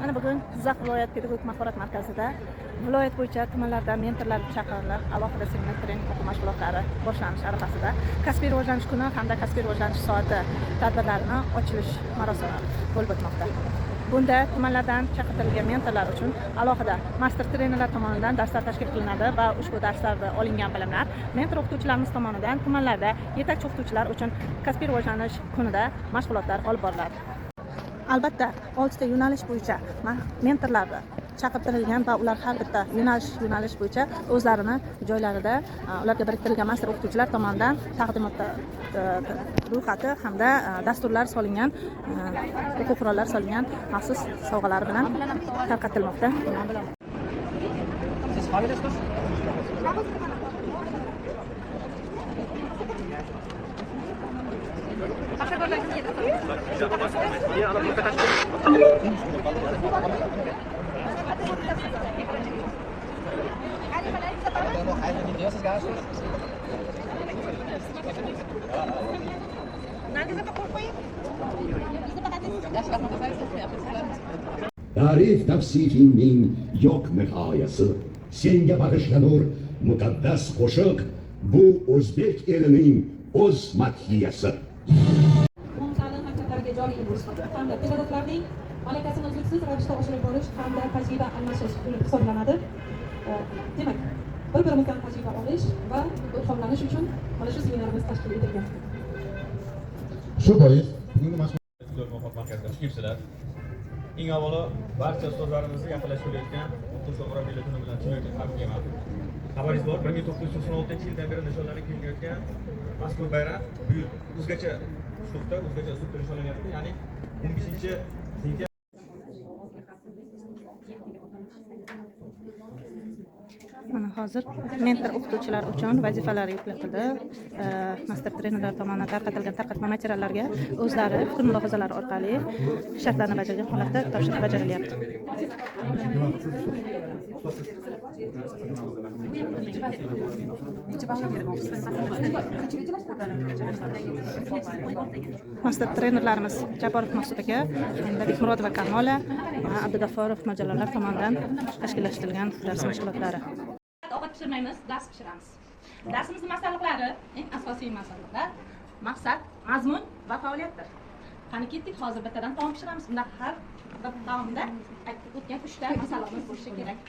Mana bugun Jizzax viloyat pedagogik mahorat markazida viloyat bo'yicha tumanlardan mentorlar chaqirilib, alohida seminar trening o'quv mashg'ulotlari boshlanish arafasida kasbiy rivojlanish kuni hamda kasbiy rivojlanish soati tadbirlarini ochilish marosimi bo'lib o'tmoqda. Bunda tumanlardan chaqirtirilgan mentorlar uchun alohida master trenerlar tomonidan darslar tashkil qilinadi va ushbu darslarda olingan bilimlar mentor o'qituvchilarimiz tomonidan tumanlarda yetakchi o'qituvchilar uchun kasbiy rivojlanish kunida mashg'ulotlar olib boriladi. Albatta, oltita yo'nalish bo'yicha mentorlar chaqirtirilgan va ular har bitta yo'nalish bo'yicha o'zlarini joylarida ularga biriktirilgan master o'qituvchilar tomonidan taqdimotda ro'yxati hamda dasturlar solingan, o'quv qurollar solingan maxsus sovg'alar bilan tarqatilmoqda. Siz familiyasiz? Tarif tavsifingning yo'q nihoyasi. Senga bag'ishlanur muqaddas qo'shiq, bu o'zbek elining o'z madhiyasi. Umumta'lim maktablariga joriy etish hamda pedagoglarning malakasini uzluksiz ravishda oshirib borish hamda tajriba almashish bo'lib hisoblanadi. Demak, bir-birimizdan tajriba olish va ilhomlanish uchun mana shu seminarimiz tashkil etilgan. Shu bois bugungi Mahorat markaziga xush kelibsizlar. Eng avvalo barcha ustozlarimizni yaqinlashib kelayotgan o'qituvchi va murabbiylar kuni bilan chin yurakdan tabriklayman. Xabaringiz bor, 1996-yildan beri nishonlanib kelinayotgan mazkur bayram bu yil o'zgacha uslubda, o'zgacha uslubda nishonlanyapti. Ya'ni 15 sentyabr. Mana hozir mentor o'qituvchilar uchun vazifalar yuklatildi. Master trenerlar tomonidan tarqatilgan tarqatma materiallarga o'zlari fikr mulohazalari orqali shartlarni bajargan holatda topshiriq bajarilyapti. Master trenerlarimiz Jabborov Maqsud aka hamda Bekmurodova Kamola va Abdug'afforov Mirjalollar tomonidan tashkillashtirilgan dars mashg'ulotlari. Ovqat pishirmaymiz, dars pishiramiz. Darsimizning masalliqlari, eng asosiy masalliqlar maqsad, mazmun va faoliyatdir. Qani ketdik, hozir bittadan taom pishiramiz. Bunda har bir taomda aytib o'tgan 3 ta masalliqimiz bo'lishi kerak.